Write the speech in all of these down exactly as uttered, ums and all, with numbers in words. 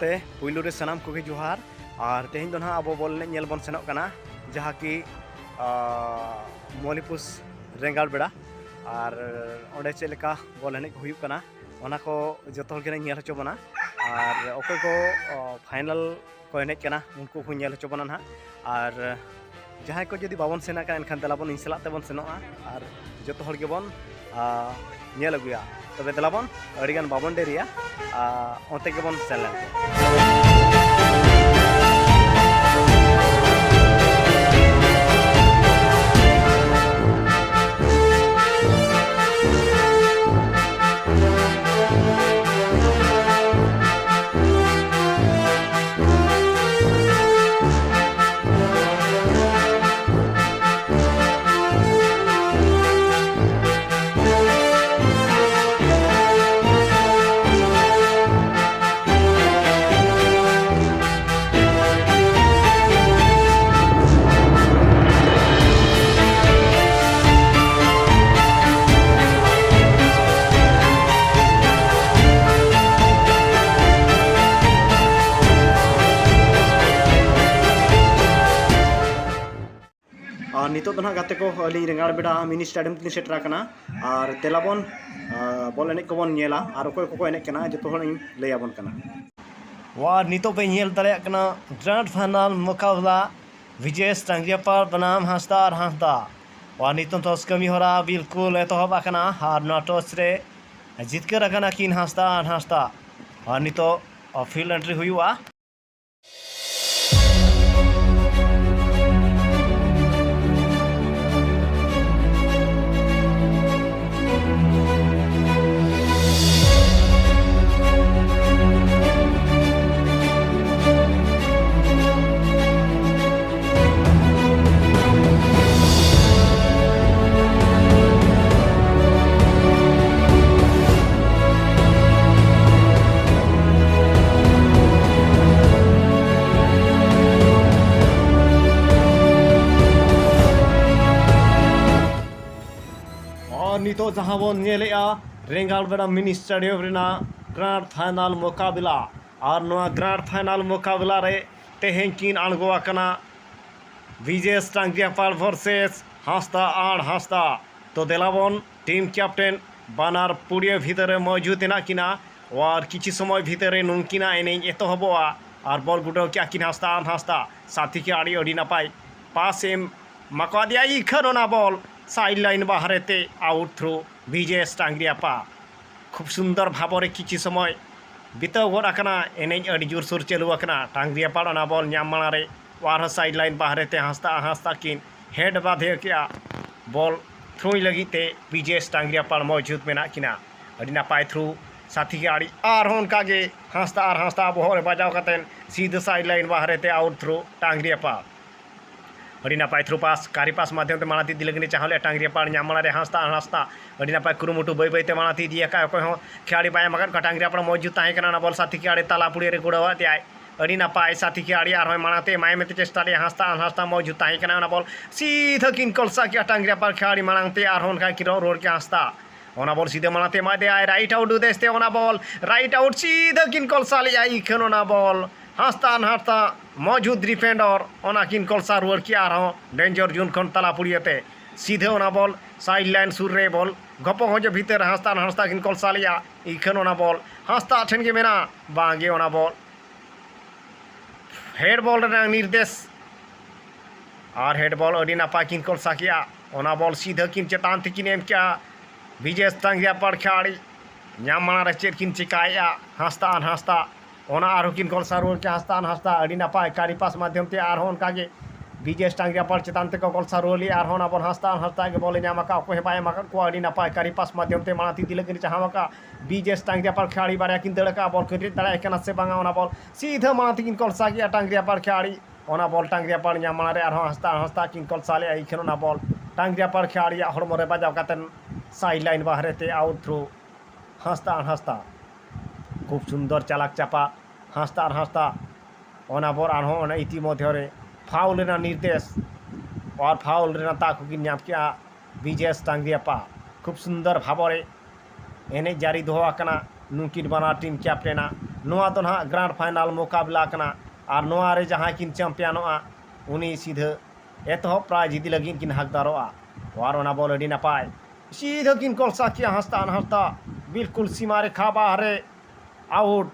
ᱛᱮ ᱯᱩᱭᱞᱩ ᱨᱮ ᱥᱟᱱᱟᱢ ᱠᱚᱜᱮ ᱡᱚᱦᱟᱨ᱾ ᱟᱨ ᱛᱮᱦᱮᱧ ᱫᱚ ᱱᱟᱦᱟᱜ ᱟᱵᱚ ᱵᱚᱞ ᱮᱱᱮᱡ ᱧᱮᱞ ᱵᱚᱱ ᱥᱮᱱᱚᱜ ᱠᱟᱱᱟ, ᱡᱟᱦᱟᱸ ᱠᱤ, ᱟ, ᱢᱚᱞᱤᱯᱩᱥ ᱨᱮᱸᱜᱟᱲ ᱵᱮᱲᱟ᱾ ᱟᱨ ᱚᱸᱰᱮ ᱪᱮᱫ ᱞᱮᱠᱟ ᱵᱚᱞ ᱮᱱᱮᱡ ᱠᱚ ᱦᱩᱭᱩᱜ ᱠᱟᱱᱟ, ᱚᱱᱟ ᱠᱚ ᱡᱚᱛᱚ ᱦᱚᱲ ᱜᱮ ᱧᱮᱞ ᱦᱚᱪᱚ ᱵᱚᱱᱟ᱾ ᱟᱨ ᱚᱠᱚᱭ ᱠᱚ, ᱟ, final ᱠᱚ ᱮᱱᱮᱡ ᱠᱟᱱᱟ, ᱩᱱᱠᱩ ᱠᱚ ᱧᱮᱞ ᱦᱚᱪᱚ ᱵᱚᱱᱟ ᱱᱟᱦᱟᱜ᱾ ᱟᱨ ᱡᱟᱦᱟᱸᱭ ᱠᱚ ᱡᱩᱫᱤ ᱵᱟᱵᱚᱱ ᱥᱮᱱ ᱟᱠᱟᱱᱟ, ᱮᱱᱠᱷᱟᱱ ᱫᱮᱞᱟ ᱵᱚᱱ ᱤᱧ ᱥᱟᱞᱟᱜ ᱛᱮᱵᱚᱱ ᱥᱮᱱᱚᱜᱼᱟ ᱟᱨ ᱡᱚᱛᱚ ᱦᱚᱲ ᱜᱮᱵᱚᱱ, ᱟ, ᱧᱮᱞ ᱟᱹᱜᱩᱭᱟ᱾ ᱛᱚᱵᱮ ᱫᱮᱞᱟ ᱵᱚᱱ ᱟᱹᱰᱤᱜᱟᱱ ᱵᱟᱵᱚᱱ ᱰᱮᱨᱤᱭᱟ, ᱟ, ᱚᱱᱛᱮ ᱜᱮᱵᱚᱱ ᱥᱮᱱ ᱞᱮᱱ ᱜᱮ᱾ ᱟᱨ ᱱᱤᱛᱚᱜ ᱫᱚ ᱱᱟᱦᱟᱜ ᱜᱟᱛᱮ ᱠᱚ, ᱟᱹᱞᱤᱧ ᱨᱮᱸᱜᱟᱲ ᱵᱮᱰᱟ mini stadium ᱛᱮᱞᱤᱧ ᱥᱮᱴᱮᱨ ᱟᱠᱟᱱᱟ᱾ ᱟᱨ ᱫᱮᱞᱟ ᱵᱚᱱ, ᱟ, ᱵᱚᱞ ᱮᱱᱮᱡ ᱠᱚᱵᱚᱱ ᱧᱮᱞᱟ ᱟᱨ ᱚᱠᱚᱭ ᱠᱚᱠᱚ ᱮᱱᱮᱡ ᱠᱟᱱᱟ, ᱡᱚᱛᱚ ᱦᱚᱲ ᱤᱧ ᱞᱟᱹᱭ ᱟᱵᱚᱱ ᱠᱟᱱᱟ᱾ ᱟᱨ ᱱᱤᱛᱚᱜ ᱯᱮ ᱧᱮᱞ ᱫᱟᱲᱮᱭᱟᱜ ᱠᱟᱱᱟ grand final ᱢᱚᱠᱟᱵᱞᱟ ᱵᱤᱡᱮᱥ ᱴᱟᱝᱜᱤᱭᱟᱯᱟᱲ ᱵᱚᱱᱟᱢ ᱦᱟᱸᱥᱫᱟ ᱟᱨ ᱦᱟᱸᱥᱫᱟ᱾ ᱟᱨ ᱱᱤᱛᱚᱝ ᱴᱚᱥ ᱠᱟᱹᱢᱤ ᱦᱚᱨᱟ ᱵᱤᱞᱠᱩᱞ ᱮᱛᱚᱦᱚᱵ ᱟᱠᱟᱱᱟ᱾ ᱟᱨ ᱱᱚᱣᱟ ᱴᱚᱥ ᱨᱮ ᱡᱤᱛᱠᱟᱹᱨ ᱟᱠᱟᱱᱟ ᱠᱤᱱ ᱦᱟᱸᱥᱫᱟ ᱟᱨ ᱦᱟᱸᱥᱫᱟ᱾ ᱟᱨ ᱱᱤᱛᱚᱜ field entry ᱦᱩᱭᱩᱜᱼᱟ᱾ ᱟᱨ ᱱᱤᱛᱚᱜ ᱡᱟᱦᱟᱸ ᱵᱚᱱ ᱧᱮᱞᱮᱜᱼᱟ, ᱨᱮᱸᱜᱟᱲ ᱵᱮᱲᱟ mini stadium ᱨᱮᱱᱟᱜ grand final ᱢᱚᱠᱟᱵᱤᱞᱟ᱾ ᱟᱨ ᱱᱚᱣᱟ ᱜᱨᱟᱱᱰ ᱯᱷᱟᱭᱱᱟᱞ ᱢᱚᱠᱟᱵᱤᱞᱟ ᱨᱮ ᱛᱮᱦᱮᱧ ᱠᱤᱱ ᱟᱬᱜᱚ ᱟᱠᱟᱱᱟ ᱵᱤᱡᱮᱥ ᱴᱟᱝᱜᱽᱨᱤᱭᱟᱯᱟᱲ ᱵᱷᱟᱨᱥᱮᱥ ᱦᱟᱸᱥᱫᱟ ᱟᱨ ᱦᱟᱸᱥᱫᱟ᱾ ᱛᱚ ᱫᱮᱞᱟᱵᱚᱱ ᱴᱤᱢ ᱠᱮᱯᱴᱮᱱ ᱵᱟᱱᱟᱨ ᱯᱩᱲᱤᱭᱟᱹ ᱵᱷᱤᱛᱟᱹᱨ ᱨᱮ ᱢᱚᱡᱩᱫ ᱦᱮᱱᱟᱜ ᱠᱤᱱᱟ᱾ ᱟᱨ ᱠᱤᱪᱷᱩ ᱥᱚᱢᱚᱭ ᱵᱷᱤᱛᱟᱹᱨ ᱨᱮ ᱱᱩᱝᱠᱤᱱᱟᱜ ᱮᱱᱮᱡ ᱮᱛᱚᱦᱚᱵᱚᱜᱼᱟ᱾ ᱟᱨ ᱵᱚᱞ ᱜᱩᱰᱟᱹᱣ ᱠᱮᱜᱼᱟ ᱠᱤᱱ ᱦᱟᱸᱥᱫᱟ ᱟᱨ ᱦᱟᱸᱥᱫᱟ᱾ ᱥᱟᱛᱷᱤ ᱠᱷᱮᱞᱟᱲᱤ ᱟᱹᱰᱤ ᱱᱟᱯᱟᱭ ᱯᱟᱥ ᱮᱢ ᱮᱢᱟ ᱠᱟᱫᱮᱭᱟ᱾ ᱤᱠᱷᱟᱹᱱ ᱚᱱᱟ ᱵᱚᱞ ᱥᱟᱭᱤᱰ ᱞᱟᱭᱤᱱ ᱵᱟᱦᱨᱮ ᱛᱮ ᱟᱣᱩᱴ ᱛᱷᱨᱩ ᱵᱤᱡᱮᱥ ᱴᱟᱝᱜᱽᱨᱤᱭᱟᱯᱟᱲ᱾ ᱠᱷᱩᱵ ᱥᱩᱱᱫᱚᱨ ᱵᱷᱟᱵᱚᱨᱮ ᱠᱤᱪᱷᱩ ᱥᱚᱢᱚᱭ ᱵᱤᱛᱟᱹᱣ ᱜᱚᱫ ᱟᱠᱟᱱᱟ᱾ ᱮᱱᱮᱡ ᱟᱹᱰᱤ ᱡᱳᱨᱥᱳᱨ ᱪᱟᱹᱞᱩ ᱟᱠᱟᱱᱟ᱾ ᱴᱟᱝᱜᱽᱨᱤᱭᱟᱯᱟᱲ ᱚᱱᱟ ᱵᱚᱞ ᱧᱟᱢ ᱢᱟᱲᱟᱝ ᱨᱮ ᱟᱨᱦᱚᱸ ᱥᱟᱭᱤᱰ ᱞᱟᱭᱤᱱ ᱵᱟᱦᱨᱮ ᱛᱮ ᱦᱟᱸᱥᱫᱟ ᱦᱟᱸᱥᱫᱟ ᱠᱤᱱ ᱦᱮᱰ ᱵᱟᱫᱷᱮ ᱠᱮᱜᱼᱟ᱾ ᱵᱚᱞ ᱛᱷᱨᱩᱭ ᱞᱟᱹᱜᱤᱫ ᱛᱮ ᱵᱤᱡᱮᱥ ᱴᱟᱝᱜᱽᱨᱤᱭᱟᱯᱟᱲ ᱢᱚᱡᱩᱫ ᱢᱮᱱᱟᱜ ᱠᱤᱱᱟ᱾ ᱟᱹᱰᱤ ᱱᱟᱯᱟᱭ ᱛᱷᱨᱩ ᱥᱟᱛᱷᱤ ᱠᱷᱮᱞᱟᱲᱤ ᱟᱨᱦᱚᱸ ᱚᱱᱠᱟᱜᱮ ᱦᱟᱸᱥᱫᱟ ᱟᱨ ᱦᱟᱸᱥᱫᱟ ᱵᱚᱦᱚᱜ ᱨᱮ ᱵᱟᱡᱟᱣ ᱠᱟᱛᱮ ᱥᱤᱫᱷᱟᱹ ᱥᱟᱭᱤᱰ ᱞᱟᱭᱤᱱ ᱵᱟᱦᱨᱮ ᱛᱮ ᱟᱣᱩᱴ ᱛᱷᱨᱩ ᱴᱟᱝᱜᱽᱨᱤᱭᱟᱯᱟᱲ᱾ ᱟᱹᱰᱤ ᱱᱟᱯᱟᱭ ᱛᱷᱨᱩ ᱯᱟᱥ, ᱠᱟᱨᱤ ᱯᱟᱥ ᱢᱟᱫᱽᱫᱷᱚᱢ ᱛᱮ ᱢᱟᱲᱟᱝ ᱛᱮ ᱤᱫᱤ ᱞᱟᱹᱜᱤᱫ ᱮ ᱪᱟᱦᱟᱣ ᱞᱮᱫᱼᱟ ᱴᱟᱝᱜᱽᱨᱤᱭᱟᱯᱟᱲ᱾ ᱧᱟᱢ ᱢᱟᱲᱟᱝ ᱨᱮ ᱦᱟᱸᱥᱫᱟ, ᱦᱟᱸᱥᱫᱟ ᱟᱹᱰᱤ ᱱᱟᱯᱟᱭ ᱠᱩᱨᱩᱢᱩᱴᱩ, ᱵᱟᱹᱭ ᱵᱟᱹᱭ ᱛᱮ ᱢᱟᱲᱟᱝ ᱛᱮ ᱤᱫᱤᱭᱟᱠᱟᱫ, ᱚᱠᱚᱭ ᱦᱚᱸ ᱠᱷᱮᱞᱟᱲᱤ ᱵᱟᱭ ᱮᱢ ᱟᱠᱟᱫ ᱠᱚᱣᱟ᱾ ᱴᱟᱝᱜᱽᱨᱤᱭᱟᱯᱟᱲ ᱢᱚᱡᱽ ᱡᱩᱛ ᱛᱟᱦᱮᱸ ᱠᱟᱱᱟ, ᱚᱱᱟ ᱵᱚᱞ ᱥᱟᱛᱷᱤ ᱠᱷᱮᱞᱟᱲᱤ ᱛᱟᱞᱟ ᱯᱩᱲᱤᱭᱟᱹ ᱨᱮ ᱜᱩᱲᱟᱹᱣᱟᱫ ᱮᱭᱟᱭ᱾ ᱟᱹᱰᱤ ᱱᱟᱯᱟᱭ ᱥᱟᱛᱷᱤ ᱠᱷᱮᱞᱟᱲᱤ ᱟᱨᱦᱚᱸᱭ ᱢᱟᱲᱟᱝ ᱛᱮ ᱮᱢᱟᱭ ᱢᱮᱱᱛᱮ ᱪᱮᱥᱴᱟ ᱞᱮᱫᱼᱟ ᱦᱟᱸᱥᱫᱟ, ᱦᱟᱸᱥᱫᱟ ᱢᱚᱡᱽ ᱡᱩᱛ ᱛᱟᱦᱮᱸ ᱠᱟᱱᱟ, ᱚᱱᱟ ᱵᱚᱞ ᱥᱤᱫᱷᱟᱹ ᱠᱤᱱ ᱠᱚᱞᱥᱟ ᱠᱮᱜᱼᱟ ᱴᱟᱝᱜᱽᱨᱤᱭᱟᱯᱟᱲ ᱠᱷᱮᱞᱟᱲᱤ ᱢᱟᱲᱟᱝ ᱛᱮ, ᱟᱨᱦᱚᱸ ᱚᱱᱠᱟ ᱠᱤᱱ ᱨᱚ-, ᱨᱩᱣᱟᱹᱲ ᱠᱮᱜᱼᱟ ᱦᱟᱸᱥᱫᱟ᱾ ᱚᱱᱟ ᱵᱚᱞ ᱥᱤᱫᱷᱟᱹ ᱢᱟᱲᱟᱝ ᱛᱮ ᱮᱢᱟᱫᱮᱭᱟᱭ ᱨᱟᱭᱤᱴ ᱟᱣᱩᱴ ᱩᱫᱮᱥ ᱛᱮ, ᱚᱱᱟ ᱵᱚᱞ ᱨᱟᱭᱤᱴ ᱟᱣᱩᱴ ᱥᱤᱫᱷᱟᱹ ᱠᱤᱱ ᱠᱚᱞᱥᱟ ᱞᱮᱜᱼᱟ᱾ ᱤᱠᱷᱟᱹᱱ ᱚᱱᱟ ᱵᱚᱞ ᱦᱟᱸᱥᱫᱟ ᱟᱨ ᱦᱟᱸᱥᱫᱟ ᱢᱚᱡᱩᱫ ᱰᱤᱯᱷᱮᱱᱰᱚᱨ ᱚᱱᱟ ᱠᱤᱱ ᱠᱚᱞᱥᱟ ᱨᱩᱣᱟᱹᱲ ᱠᱮᱜᱼᱟ᱾ ᱟᱨᱦᱚᱸ ᱰᱮᱧᱡᱟᱨ ᱡᱳᱱ ᱠᱷᱚᱱ ᱛᱟᱞᱟ ᱯᱩᱲᱤᱭᱟᱹ ᱛᱮ ᱥᱤᱫᱷᱟᱹ ᱚᱱᱟ ᱵᱚᱞ ᱥᱟᱭᱤᱰ ᱞᱟᱭᱤᱱ ᱥᱩᱨ ᱨᱮ ᱵᱚᱞ ᱜᱚᱯᱚ ᱦᱚᱸᱡᱚ ᱵᱷᱤᱛᱟᱹᱨ ᱦᱟᱸᱥᱫᱟ ᱟᱨ ᱦᱟᱸᱥᱫᱟ ᱠᱤᱱ ᱠᱚᱞᱥᱟ ᱞᱮᱜᱼᱟ᱾ ᱤᱠᱷᱟᱹᱱ ᱚᱱᱟ ᱵᱚᱞ ᱦᱟᱸᱥᱫᱟ ᱴᱷᱮᱱ ᱜᱮ ᱢᱮᱱᱟᱜᱼᱟ, ᱵᱟᱝᱜᱮ ᱚᱱᱟ ᱵᱚᱞ ᱦᱮᱰ ᱵᱚᱞ ᱨᱮᱱᱟᱜ ᱱᱤᱨᱫᱮᱥ᱾ ᱟᱨ ᱦᱮᱰ ᱵᱚᱞ ᱟᱹᱰᱤ ᱱᱟᱯᱟᱭ ᱠᱤᱱ ᱠᱚᱞᱥᱟ ᱠᱮᱜᱼᱟ᱾ ᱚᱱᱟ ᱵᱚᱞ ᱥᱤᱫᱷᱟᱹ ᱠᱤᱱ ᱪᱮᱛᱟᱱ ᱛᱮᱠᱤᱱ ᱮᱢ ᱠᱮᱜᱼᱟ᱾ ᱵᱤᱡᱮᱥ ᱴᱟᱝᱜᱽᱨᱤᱭᱟᱯᱟᱲ ᱠᱷᱮᱞᱟᱲᱤ ᱧᱟᱢ ᱢᱟᱲᱟᱝ ᱨᱮ ᱪᱮᱫ ᱠᱤᱱ ᱪᱮᱠᱟᱭᱮᱜᱼᱟ ᱦᱟᱸᱥᱫᱟ ᱟᱨ ᱦᱟᱸᱥᱫᱟ᱾ ᱚᱱᱟ ᱟᱨᱦᱚᱸ ᱠᱤᱱ ᱠᱚᱞᱥᱟ ᱨᱩᱣᱟᱹᱲ ᱠᱮᱜᱼᱟ ᱦᱟᱸᱥᱫᱟ ᱟᱨ ᱦᱟᱸᱥᱫᱟ᱾ ᱟᱹᱰᱤ ᱱᱟᱯᱟᱭ ᱠᱟᱨᱤ ᱯᱟᱥ ᱢᱟᱫᱽᱫᱷᱚᱢ ᱛᱮ ᱟᱨᱦᱚᱸ ᱚᱱᱠᱟᱜᱮ ᱵᱤᱡᱮᱥ ᱴᱟᱝᱜᱽᱨᱤᱭᱟᱯᱟᱲ ᱪᱮᱛᱟᱱ ᱛᱮᱠᱚ ᱠᱚᱞᱥᱟ ᱨᱩᱣᱟᱹᱲ ᱞᱮᱜᱼᱟ᱾ ᱟᱨᱦᱚᱸ ᱚᱱᱟ ᱵᱚᱞ ᱦᱟᱸᱥᱫᱟ ᱟᱨ ᱦᱟᱸᱥᱫᱟ ᱜᱮ ᱵᱚᱞᱮ ᱧᱟᱢ ᱟᱠᱟᱫ, ᱚᱠᱚᱭ ᱦᱚᱸ ᱵᱟᱭ ᱮᱢ ᱟᱠᱟᱫ ᱠᱚᱣᱟ᱾ ᱟᱹᱰᱤ ᱱᱟᱯᱟᱭ ᱠᱟᱨᱤ ᱯᱟᱥ ᱢᱟᱫᱽᱫᱷᱚᱢ ᱛᱮ ᱢᱟᱲᱟᱝ ᱛᱮ ᱤᱫᱤ ᱞᱟᱹᱜᱤᱫ ᱮ ᱪᱟᱦᱟᱣ ᱟᱠᱟᱫ᱾ ᱵᱤᱡᱮᱥ ᱴᱟᱝᱜᱽᱨᱤᱭᱟᱯᱟᱲ ᱠᱷᱮᱞᱟᱲᱤ ᱵᱟᱨᱭᱟ ᱠᱤᱱ ᱫᱟᱹᱲ ᱟᱠᱟᱫᱼᱟ, ᱵᱚᱞ ᱠᱤᱱ ᱨᱤᱫ ᱫᱟᱲᱮᱭᱟᱜ ᱠᱟᱱᱟ ᱥᱮ ᱵᱟᱝᱟ, ᱚᱱᱟ ᱵᱚᱞ ᱥᱤᱫᱷᱟᱹ ᱢᱟᱲᱟᱝ ᱛᱮᱠᱤᱱ ᱠᱚᱞᱥᱟ ᱠᱮᱜᱼᱟ ᱴᱟᱝᱜᱽᱨᱤᱭᱟᱯᱟᱲ ᱠᱷᱮᱞᱟᱲᱤ᱾ ᱚᱱᱟ ᱵᱚᱞ ᱴᱟᱝᱜᱽᱨᱤᱭᱟᱯᱟᱲ ᱧᱟᱢ ᱢᱟᱲᱟᱝ ᱨᱮ ᱟᱨᱦᱚᱸ ᱦᱟᱸᱥᱫᱟ ᱦᱟᱸᱥᱫᱟ ᱠᱤᱱ ᱠᱚᱞᱥᱟ ᱞᱮᱜᱼᱟ᱾ ᱤᱠᱷᱟᱹᱱ ᱚᱱᱟ ᱵᱚᱞ ᱴᱟᱝᱜᱽᱨᱤᱭᱟᱯᱟᱲ ᱠᱷᱮᱞᱟᱲᱤᱭᱟᱜ ᱦᱚᱲᱢᱚ ᱨᱮ ᱵᱟᱡᱟᱣ ᱠᱟᱛᱮ ᱥᱟᱭᱤᱰ ᱞᱟᱭᱤᱱ ᱵᱟᱦᱨᱮ ᱛᱮ ᱟᱣᱩᱴ ᱛᱷᱨᱩ ᱦᱟᱸᱥᱫᱟ ᱟᱨ ᱦᱟᱸᱥᱫᱟ᱾ ᱠᱷᱩᱵ ᱥᱩᱱᱫᱚᱨ ᱪᱟᱞᱟᱠ ᱪᱟᱯᱟᱫ ᱦᱟᱸᱥᱫᱟ ᱟᱨ ᱦᱟᱸᱥᱫᱟ᱾ ᱚᱱᱟ ᱵᱚᱞ ᱟᱨᱦᱚᱸ ᱚᱱᱟ ᱤᱛᱤ ᱢᱚᱫᱽᱫᱷᱚ ᱨᱮ ᱯᱷᱟᱣᱩᱞ ᱨᱮᱱᱟᱜ ᱱᱤᱨᱫᱮᱥ ᱟᱨ ᱯᱷᱟᱣᱩᱞ ᱨᱮᱱᱟᱜ ᱛᱟᱠ ᱦᱚᱸᱠᱤᱱ ᱧᱟᱢ ᱠᱮᱜᱼᱟ ᱵᱤᱡᱮᱥ ᱴᱟᱝᱜᱽᱨᱤᱭᱟᱯᱟᱲ᱾ ᱠᱷᱩᱵ ᱥᱩᱱᱫᱚᱨ ᱵᱷᱟᱵᱚᱨᱮ ᱮᱱᱮᱡ ᱡᱟᱹᱨᱤ ᱫᱚᱦᱚ ᱟᱠᱟᱱᱟ ᱱᱩᱠᱤᱱ ᱵᱟᱱᱟᱨ ᱴᱤᱢ ᱠᱮᱯᱴᱮᱱᱟᱜ᱾ ᱱᱚᱣᱟ ᱫᱚ ᱱᱟᱦᱟᱜ ᱜᱨᱟᱱᱰ ᱯᱷᱟᱭᱱᱟᱞ ᱢᱚᱠᱟᱵᱤᱞᱟ ᱠᱟᱱᱟ᱾ ᱟᱨ ᱱᱚᱣᱟ ᱨᱮ ᱡᱟᱦᱟᱸᱭ ᱠᱤᱱ ᱪᱟᱢᱯᱤᱭᱟᱱᱚᱜᱼᱟ, ᱩᱱᱤ ᱥᱤᱫᱷᱟᱹ ᱮᱛᱚᱦᱚᱵ ᱯᱨᱟᱭᱤᱡᱽ ᱤᱫᱤ ᱞᱟᱹᱜᱤᱫ ᱠᱤᱱ ᱦᱟᱠᱫᱟᱨᱚᱜᱼᱟ᱾ ᱟᱨ ᱚᱱᱟ ᱵᱚᱞ ᱟᱹᱰᱤ ᱱᱟᱯᱟᱭ, ᱥᱤᱫᱷᱟᱹ ᱠᱤᱱ ᱠᱚᱞᱥᱟ ᱠᱮᱜᱼᱟ ᱦᱟᱸᱥᱫᱟ ᱟᱨ ᱦᱟᱸᱥᱫᱟ, ᱵᱤᱞᱠᱩᱞ ᱥᱤᱢᱟ ᱨᱮᱠᱷᱟ ᱵᱟᱦᱨᱮ, ᱟᱣᱩᱴ᱾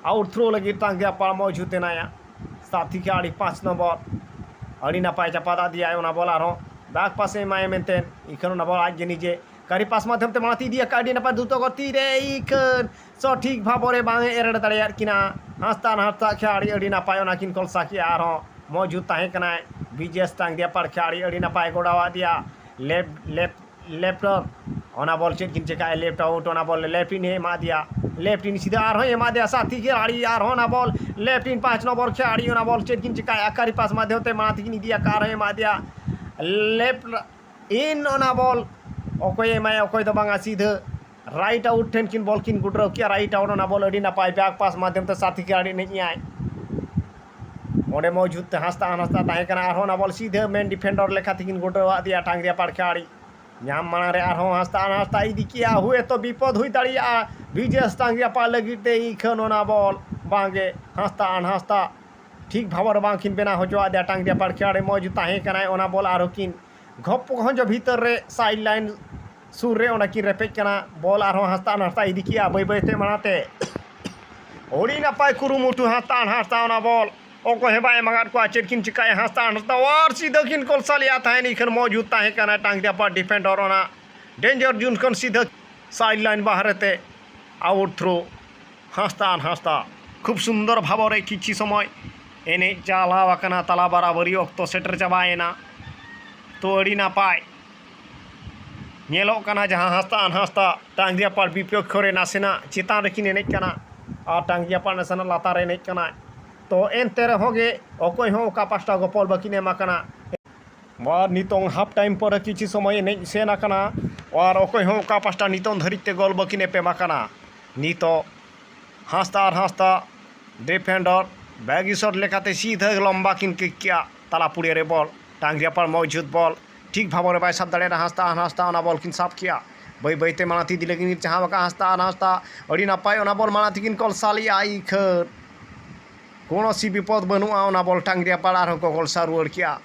ᱟᱣᱩᱴ ᱛᱷᱨᱳ ᱞᱟᱹᱜᱤᱫ ᱛᱟᱸᱜᱤ ᱟᱯᱟᱲ ᱢᱚᱡᱽ ᱦᱩᱛᱮᱱᱟᱭᱟ᱾ ᱥᱟᱛᱷᱤ ᱠᱷᱮᱞᱟᱲᱤ ᱯᱟᱸᱪ ᱱᱚᱢᱵᱚᱨ ᱟᱹᱰᱤ ᱱᱟᱯᱟᱭ ᱪᱟᱯᱟᱫ ᱟᱫᱮᱭᱟᱭ ᱚᱱᱟ ᱵᱚᱞ, ᱟᱨᱦᱚᱸ ᱵᱮᱠ ᱯᱟᱥᱮ ᱮᱢᱟᱭᱟ ᱢᱮᱱᱛᱮ᱾ ᱤᱠᱷᱟᱹᱱ ᱚᱱᱟ ᱵᱚᱞ ᱟᱡ ᱜᱮ ᱱᱤᱡᱮ ᱠᱟᱹᱨᱤ ᱯᱟᱥ ᱢᱟᱫᱽᱫᱷᱚᱢ ᱛᱮ ᱢᱟᱲᱟᱝ ᱛᱮ ᱤᱫᱤᱭᱟᱠᱟᱫ, ᱟᱹᱰᱤ ᱱᱟᱯᱟᱭ ᱫᱨᱩᱛᱚ ᱜᱚᱛᱤ ᱨᱮ ᱤᱠᱷᱟᱹᱱ ᱥᱚᱴᱷᱤᱠ ᱵᱷᱟᱵᱚᱨᱮ ᱵᱟᱝ ᱮ ᱮᱨᱮᱲ ᱫᱟᱲᱮᱭᱟᱫ ᱠᱤᱱᱟ᱾ ᱦᱟᱸᱥᱫᱟ ᱟᱨ ᱦᱟᱸᱥᱫᱟ ᱠᱷᱮᱞᱟᱲᱤ ᱟᱹᱰᱤ ᱱᱟᱯᱟᱭ ᱚᱱᱟ ᱠᱤᱱ ᱠᱚᱞᱥᱟ ᱠᱮᱜᱼᱟ᱾ ᱟᱨᱦᱚᱸ ᱢᱚᱡᱽ ᱦᱩᱛ ᱛᱟᱦᱮᱸ ᱠᱟᱱᱟᱭ ᱵᱤᱡᱮᱥ ᱛᱟᱸᱜᱤ ᱟᱯᱟᱲ ᱠᱷᱮᱞᱟᱲᱤ, ᱟᱹᱰᱤ ᱱᱟᱯᱟᱭ ᱜᱚᱰᱟᱣ ᱟᱫᱮᱭᱟ᱾ ᱞᱮᱯᱷᱴ ᱞᱮᱯᱷᱴ ᱞᱮᱯᱷᱴ ᱚᱱᱟ ᱵᱚᱞ ᱪᱮᱫ ᱠᱤᱱ ᱪᱮᱠᱟᱭᱟ, ᱞᱮᱯᱷᱴ ᱟᱣᱩᱴ ᱚᱱᱟ ᱵᱚᱞ ᱞᱮᱯᱷᱴ ᱤᱱ ᱮ ᱮᱢᱟ ᱫᱮᱭᱟ, ᱞᱮᱯᱷᱴ ᱤᱱ ᱥᱤᱫᱷᱟᱹ ᱟᱨᱦᱚᱸ ᱮᱢᱟ ᱫᱮᱭᱟ ᱥᱟᱛᱷᱤ ᱠᱷᱮᱞᱟᱲᱤ, ᱟᱨᱦᱚᱸ ᱚᱱᱟ ᱵᱚᱞ ᱞᱮᱯᱷᱴ ᱤᱱ ᱯᱟᱸᱪ ᱱᱚᱢᱵᱚᱨ ᱠᱷᱮᱞᱟᱲᱤ ᱚᱱᱟ ᱵᱚᱞ ᱪᱮᱫ ᱠᱤᱱ ᱪᱮᱠᱟᱭᱟ, ᱠᱟᱹᱨᱤ ᱯᱟᱥ ᱢᱟᱫᱽᱫᱷᱚᱢ ᱛᱮ ᱢᱟᱲᱟᱝ ᱛᱮᱠᱤᱱ ᱤᱫᱤᱭᱟ, ᱟᱨᱦᱚᱸ ᱮᱢᱟ ᱫᱮᱭᱟ ᱞᱮᱯᱷᱴ ᱤᱱ ᱚᱱᱟ ᱵᱚᱞ ᱚᱠᱚᱭᱮ ᱮᱢᱟᱭᱟ ᱚᱠᱚᱭ ᱫᱚ ᱵᱟᱝᱟ, ᱥᱤᱫᱷᱟᱹ ᱨᱟᱭᱤᱴ ᱟᱣᱩᱴ ᱴᱷᱮᱱ ᱠᱤᱱ ᱵᱚᱞ ᱠᱤᱱ ᱜᱩᱰᱨᱟᱹᱣ ᱠᱮᱜᱼᱟ, ᱨᱟᱭᱤᱴ ᱟᱣᱩᱴ ᱚᱱᱟ ᱵᱚᱞ ᱟᱹᱰᱤ ᱱᱟᱯᱟᱭ ᱵᱮᱠ ᱯᱟᱥ ᱢᱟᱫᱽᱫᱷᱚᱢ ᱛᱮ ᱥᱟᱛᱷᱤ ᱠᱷᱮᱞᱟᱲᱤ ᱮᱱᱮᱡ ᱮᱜᱼᱟᱭ᱾ ᱚᱸᱰᱮ ᱢᱚᱡᱽ ᱦᱩᱛ ᱛᱮ ᱦᱟᱸᱥᱫᱟ ᱟᱨ ᱦᱟᱸᱥᱫᱟ ᱛᱟᱦᱮᱸ ᱠᱟᱱᱟ, ᱟᱨᱦᱚᱸ ᱚᱱᱟ ᱵᱚᱞ ᱥᱤᱫᱷᱟᱹ ᱢᱮᱱ ᱰᱤᱯᱷᱮᱱᱰᱟᱨ ᱞᱮᱠᱟ ᱛᱮᱠᱤᱱ ᱜᱩᱰᱨᱟᱹᱣ ᱟᱫᱮᱭᱟ ᱴᱟᱝᱜᱽᱨᱤᱭᱟ ᱯᱟᱲ ᱠᱷᱮᱞᱟᱲᱤ᱾ ᱧᱟᱢ ᱢᱟᱲᱟᱝ ᱨᱮ ᱟᱨᱦᱚᱸ ᱦᱟᱸᱥᱫᱟ ᱟᱨ ᱦᱟᱸᱥᱫᱟ ᱤᱫᱤ ᱠᱮᱜᱼᱟ, ᱦᱩᱭᱮᱛᱚ ᱵᱤᱯᱚᱫ ᱦᱩᱭ ᱫᱟᱲᱮᱭᱟᱜᱼᱟ ᱵᱤᱡᱮᱥ ᱴᱟᱝᱜᱽᱨᱤᱭᱟ ᱯᱟᱲ ᱞᱟᱹᱜᱤᱫ ᱛᱮ᱾ ᱤᱠᱷᱟᱹᱱ ᱚᱱᱟ ᱵᱚᱞ ᱵᱟᱝᱜᱮ ᱦᱟᱸᱥᱫᱟ ᱟᱨ ᱦᱟᱸᱥᱫᱟ ᱴᱷᱤᱠ ᱵᱷᱟᱵᱚᱨ ᱵᱟᱝ ᱠᱤᱱ ᱵᱮᱱᱟᱣ ᱦᱚᱪᱚᱣᱟᱫᱮᱭᱟ ᱴᱟᱝᱜᱽᱨᱤᱭᱟ ᱯᱟᱲ ᱠᱷᱮᱞᱟᱲᱤ, ᱢᱚᱡᱽ ᱛᱟᱦᱮᱸ ᱠᱟᱱᱟᱭ ᱚᱱᱟ ᱵᱚᱞ ᱟᱨᱦᱚᱸ ᱠᱤᱱ ᱜᱷᱚᱯ ᱜᱷᱚᱸᱡᱚ ᱵᱷᱤᱛᱟᱹᱨ ᱨᱮ ᱥᱟᱭᱤᱰ ᱞᱟᱭᱤᱱ ᱥᱩᱨ ᱨᱮ ᱚᱸᱰᱮ ᱠᱤᱱ ᱨᱮᱯᱮᱡ ᱠᱟᱱᱟ᱾ ᱵᱚᱞ ᱟᱨᱦᱚᱸ ᱦᱟᱸᱥᱫᱟ ᱟᱨ ᱦᱟᱸᱥᱫᱟ ᱤᱫᱤ ᱠᱮᱜᱼᱟ ᱵᱟᱹᱭ ᱵᱟᱹᱭ ᱛᱮ ᱢᱟᱲᱟᱝ ᱛᱮ᱾ ᱟᱹᱰᱤ ᱱᱟᱯᱟᱭ ᱠᱩᱨᱩᱢᱩᱴᱩ ᱦᱟᱸᱥᱫᱟ ᱟᱨ ᱦᱟᱸᱥᱫᱟ ᱚᱱᱟ ᱵᱚᱞ ᱚᱠᱚᱭ ᱦᱚᱸ ᱵᱟᱭ ᱮᱢᱟᱠᱟᱫ ᱠᱚᱣᱟ᱾ ᱪᱮᱫ ᱠᱤᱱ ᱪᱤᱠᱟᱭᱟ ᱦᱟᱸᱥᱫᱟ ᱟᱨ ᱦᱟᱸᱥᱫᱟ ᱚᱣᱟᱨ ᱥᱤᱫᱷᱟᱹ ᱠᱤᱱ ᱠᱚᱞᱥᱟ ᱞᱮᱜᱼᱟ ᱛᱟᱦᱮᱸᱱ᱾ ᱤᱠᱷᱟᱹᱱ ᱢᱚᱡᱽ ᱦᱩᱛ ᱛᱟᱦᱮᱸ ᱠᱟᱱᱟ ᱴᱟᱝᱜᱽᱨᱤᱭᱟ ᱯᱟᱲ ᱰᱤᱯᱷᱮᱱᱰᱟᱨ ᱚᱱᱟ ᱰᱮᱧᱡᱟᱨ ᱡᱳᱱ ᱠᱷᱚᱱ ᱥᱤᱫᱷᱟᱹ ᱥᱟᱭᱤᱰ ᱞᱟᱭᱤᱱ ᱵᱟᱦᱨᱮ ᱛᱮ ᱟᱣᱩᱴ ᱛᱷᱨᱳ᱾ ᱦᱟᱸᱥᱫᱟ ᱟᱨ ᱦᱟᱸᱥᱫᱟ ᱠᱷᱩᱵ ᱥᱩᱱᱫᱚᱨ ᱵᱷᱟᱵᱚᱨᱮ ᱠᱤᱪᱷᱤ ᱥᱚᱢᱚᱭ ᱮᱱᱮᱡ ᱪᱟᱞᱟᱣ ᱟᱠᱟᱱᱟ ᱛᱟᱞᱟ ᱵᱟᱨᱟᱵᱟᱹᱨᱤ ᱚᱠᱛᱚ ᱥᱮᱴᱮᱨ ᱪᱟᱵᱟᱭᱮᱱᱟ᱾ ᱛᱚ ᱟᱹᱰᱤ ᱱᱟᱯᱟᱭ ᱧᱮᱞᱚᱜ ᱠᱟᱱᱟ ᱡᱟᱦᱟᱸ ᱦᱟᱸᱥᱫᱟ ᱟᱨ ᱦᱟᱸᱥᱫᱟ ᱴᱟᱝᱜᱽᱨᱤᱭᱟ ᱯᱟᱲ ᱵᱤᱯᱚᱠᱠᱷᱚ ᱨᱮ ᱱᱟᱥᱮᱱᱟᱜ ᱪᱮᱛᱟᱱ ᱨᱮᱠᱤᱱ ᱮᱱᱮᱡ ᱠᱟᱱᱟ ᱟᱨ ᱴᱟᱝᱜᱽᱨᱤᱭᱟ ᱯᱟᱲ ᱱᱟᱥᱮᱱᱟᱜ ᱞᱟᱛᱟᱨ ᱨᱮ ᱮᱱᱮᱡ ᱠᱟᱱᱟᱭ᱾ ᱛᱚ ᱮᱱᱛᱮ ᱨᱮᱦᱚᱸ ᱜᱮ ᱚᱠᱚᱭ ᱦᱚᱸ ᱚᱠᱟ ᱯᱟᱥᱴᱟ ᱜᱚᱯᱚᱞ ᱵᱟᱹᱠᱤᱱ ᱮᱢ ᱟᱠᱟᱱᱟ᱾ ᱟᱨ ᱱᱤᱛᱚᱝ ᱦᱟᱯ ᱴᱟᱭᱤᱢ ᱯᱚᱨᱮ ᱠᱤᱪᱷᱩ ᱥᱚᱢᱚᱭ ᱮᱱᱮᱡ ᱥᱮᱱ ᱟᱠᱟᱱᱟ᱾ ᱟᱨ ᱚᱠᱚᱭ ᱦᱚᱸ ᱚᱠᱟ ᱯᱟᱥᱴᱟ ᱱᱤᱛᱚᱝ ᱫᱷᱟᱹᱨᱤᱡ ᱛᱮ ᱜᱳᱞ ᱵᱟᱹᱠᱤᱱ ᱮᱯᱮᱢ ᱟᱠᱟᱱᱟ᱾ ᱱᱤᱛᱚᱜ ᱦᱟᱸᱥᱫᱟ ᱟᱨ ᱦᱟᱸᱥᱫᱟ ᱰᱤᱯᱷᱮᱱᱰᱟᱨ ᱵᱮᱜᱤ ᱥᱚᱴ ᱞᱮᱠᱟᱛᱮ ᱥᱤᱫᱷᱟᱹ ᱞᱚᱢᱵᱟ ᱠᱤᱱ ᱠᱤᱠ ᱠᱮᱜᱼᱟ᱾ ᱛᱟᱞᱟ ᱯᱩᱲᱤᱭᱟᱹ ᱨᱮ ᱵᱚᱞ, ᱴᱟᱝᱜᱽᱨᱤᱭᱟ ᱯᱟᱲ ᱢᱚᱡᱽ ᱦᱩᱛ ᱵᱚᱞ ᱴᱷᱤᱠ ᱵᱷᱟᱵᱚᱨᱮ ᱵᱟᱭ ᱥᱟᱵ ᱫᱟᱲᱮᱭᱟᱫᱟ᱾ ᱦᱟᱸᱥᱫᱟ ᱟᱨ ᱦᱟᱸᱥᱫᱟ ᱚᱱᱟ ᱵᱚᱞ ᱠᱤᱱ ᱥᱟᱵ ᱠᱮᱜᱼᱟ᱾ ᱵᱟᱹᱭ ᱵᱟᱹᱭᱛᱮ ᱢᱟᱲᱟᱝ ᱤᱫᱤ ᱞᱟᱹᱜᱤᱫ ᱪᱟᱦᱟᱣ ᱟᱠᱟᱫ ᱦᱟᱸᱥᱫᱟ ᱟᱨ ᱦᱟᱸᱥᱫᱟ᱾ ᱟᱹᱰᱤ ᱱᱟᱯᱟᱭ, ᱚᱱᱟ ᱵᱚᱞ ᱢᱟᱲᱟᱝ ᱛᱮᱠᱤᱱ ᱠᱚᱞᱥᱟ ᱞᱮᱫᱼᱟ ᱤᱠᱷᱟᱹᱱ᱾ ᱠᱳᱱᱳ ᱥᱤ ᱵᱤᱯᱚᱫ ᱵᱟᱹᱱᱩᱜᱼᱟ, ᱚᱱᱟ ᱵᱚᱞ ᱴᱟᱝᱜᱽᱨᱤᱭᱟᱯᱟᱲ ᱟᱨᱦᱚᱸ ᱠᱚ ᱠᱚᱞᱥᱟ ᱨᱩᱣᱟᱹᱲ ᱠᱮᱜᱼᱟ᱾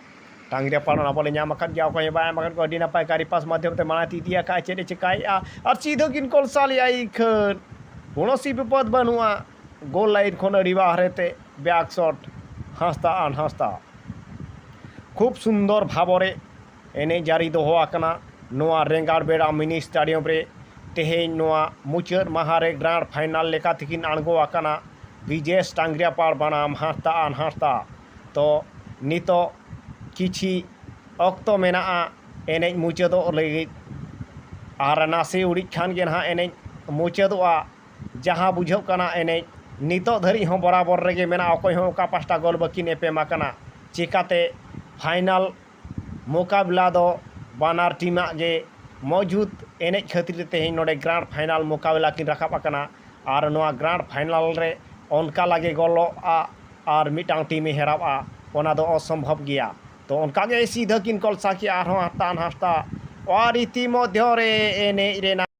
ᱴᱟᱝᱜᱽᱨᱤᱭᱟᱯᱟᱲ ᱚᱱᱟ ᱵᱚᱞᱮ ᱧᱟᱢ ᱟᱠᱟᱫ ᱜᱮᱭᱟ, ᱚᱠᱚᱭ ᱦᱚᱸ ᱵᱟᱭ ᱮᱢ ᱟᱠᱟᱫ ᱠᱚᱣᱟ᱾ ᱟᱹᱰᱤ ᱱᱟᱯᱟᱭ ᱠᱟᱨᱤ ᱯᱟᱥ ᱢᱟᱫᱽᱫᱷᱚᱢ ᱛᱮ ᱢᱟᱲᱟᱝ ᱛᱮ ᱤᱫᱤ ᱟᱠᱟᱫᱼᱟ, ᱪᱮᱫ ᱮ ᱪᱮᱠᱟᱭᱮᱫᱼᱟ ᱟᱨ ᱥᱤᱫᱷᱟᱹ ᱠᱤᱱ ᱠᱚᱞᱥᱟ ᱞᱮᱫᱼᱟ ᱤᱠᱷᱟᱹᱱ᱾ ᱠᱳᱱᱳ ᱥᱤ ᱵᱤᱯᱚᱫ ᱵᱟᱹᱱᱩᱜᱼᱟ, ᱜᱳᱞ ᱞᱟᱭᱤᱱ ᱠᱷᱚᱱ ᱟᱹᱰᱤ ᱵᱟᱦᱨᱮ ᱛᱮ ᱵᱮᱠ ᱥᱚᱴ ᱦᱟᱸᱥᱫᱟ ᱟᱨ ᱦᱟᱸᱥᱫᱟ᱾ ᱠᱷᱩᱵ ᱥᱩᱱᱫᱚᱨ ᱵᱷᱟᱵᱚᱨᱮ ᱮᱱᱮᱡ ᱡᱟᱹᱨᱤ ᱫᱚᱦᱚ ᱟᱠᱟᱱᱟ ᱱᱚᱣᱟ ᱨᱮᱸᱜᱟᱲ ᱵᱮᱲᱟ ᱢᱤᱱᱤ ᱥᱴᱮᱰᱤᱭᱟᱢ ᱨᱮ᱾ ᱛᱮᱦᱮᱧ ᱱᱚᱣᱟ ᱢᱩᱪᱟᱹᱫ ᱢᱟᱦᱟ ᱨᱮ ᱜᱨᱟᱱᱰ ᱯᱷᱟᱭᱱᱟᱞ ᱞᱮᱠᱟ ᱛᱮᱠᱤᱱ ᱟᱬᱜᱚ ᱟᱠᱟᱱᱟ ᱵᱤᱡᱮᱥ ᱴᱟᱝᱜᱽᱨᱤᱭᱟᱯᱟᱲ ᱵᱟᱱᱟᱢ ᱦᱟᱸᱥᱫᱟ ᱟᱨ ᱦᱟᱸᱥᱫᱟ᱾ ᱛᱚ ᱱᱤᱛᱚᱜ ᱠᱤᱪᱷᱤ ᱚᱠᱛᱚ ᱢᱮᱱᱟᱜᱼᱟ ᱮᱱᱮᱡ ᱢᱩᱪᱟᱹᱫᱚᱜ ᱞᱟᱹᱜᱤᱫ, ᱟᱨ ᱱᱟᱥᱮ ᱩᱰᱤᱡ ᱠᱷᱟᱱ ᱜᱮ ᱱᱟᱦᱟᱜ ᱮᱱᱮᱡ ᱢᱩᱪᱟᱹᱫᱚᱜᱼᱟ᱾ ᱡᱟᱦᱟᱸ ᱵᱩᱡᱷᱟᱹᱜ ᱠᱟᱱᱟ ᱮᱱᱮᱡ ᱱᱤᱛᱚᱜ ᱫᱷᱟᱹᱨᱤᱡ ᱦᱚᱸ ᱵᱚᱨᱟᱵᱚᱨ ᱨᱮᱜᱮ ᱢᱮᱱᱟᱜᱼᱟ, ᱚᱠᱚᱭ ᱦᱚᱸ ᱚᱠᱟ ᱯᱟᱦᱴᱟ ᱜᱳᱞ ᱵᱟᱹᱠᱤᱱ ᱮᱯᱮᱢ ᱟᱠᱟᱱᱟ᱾ ᱪᱤᱠᱟᱛᱮ ᱯᱷᱟᱭᱱᱟᱞ ᱢᱳᱠᱟᱵᱤᱞᱟ ᱫᱚ ᱵᱟᱱᱟᱨ ᱴᱤᱢᱟᱜ ᱜᱮ ᱢᱚᱡᱽᱵᱩᱛ ᱮᱱᱮᱡ ᱠᱷᱟᱹᱛᱤᱨ ᱛᱮ ᱛᱮᱦᱮᱧ ᱱᱚᱰᱮ ᱜᱨᱟᱱᱰ ᱯᱷᱟᱭᱱᱟᱞ ᱢᱳᱠᱟᱵᱤᱞᱟ ᱠᱤᱱ ᱨᱟᱠᱟᱵ ᱟᱠᱟᱱᱟ᱾ ᱟᱨ ᱱᱚᱣᱟ ᱜᱨᱟᱱᱰ ᱯᱷᱟᱭᱱᱟᱞ ᱨᱮ ᱚᱱᱠᱟ ᱞᱟᱜᱮ ᱜᱳᱞᱚᱜᱼᱟ ᱟᱨ ᱢᱤᱫᱴᱟᱝ ᱴᱤᱢᱮ ᱦᱮᱨᱟᱣᱜᱼᱟ, ᱚᱱᱟ ᱫᱚ ᱚᱥᱚᱢᱵᱷᱚᱵ ᱜᱮᱭᱟ᱾ ᱛᱚ ᱚᱱᱠᱟ ᱜᱮ ᱥᱤᱫᱷᱟᱹ ᱠᱤᱱ ᱠᱚᱞᱥᱟ ᱠᱮᱜᱼᱟ ᱟᱨᱦᱚᱸ ᱦᱟᱸᱥᱫᱟ ᱦᱟᱸᱥᱫᱟ᱾ ᱟᱨ ᱤᱛᱤ ᱢᱚᱫᱽᱫᱷᱚ ᱨᱮ ᱮᱱᱮᱡ ᱨᱮᱱᱟᱜ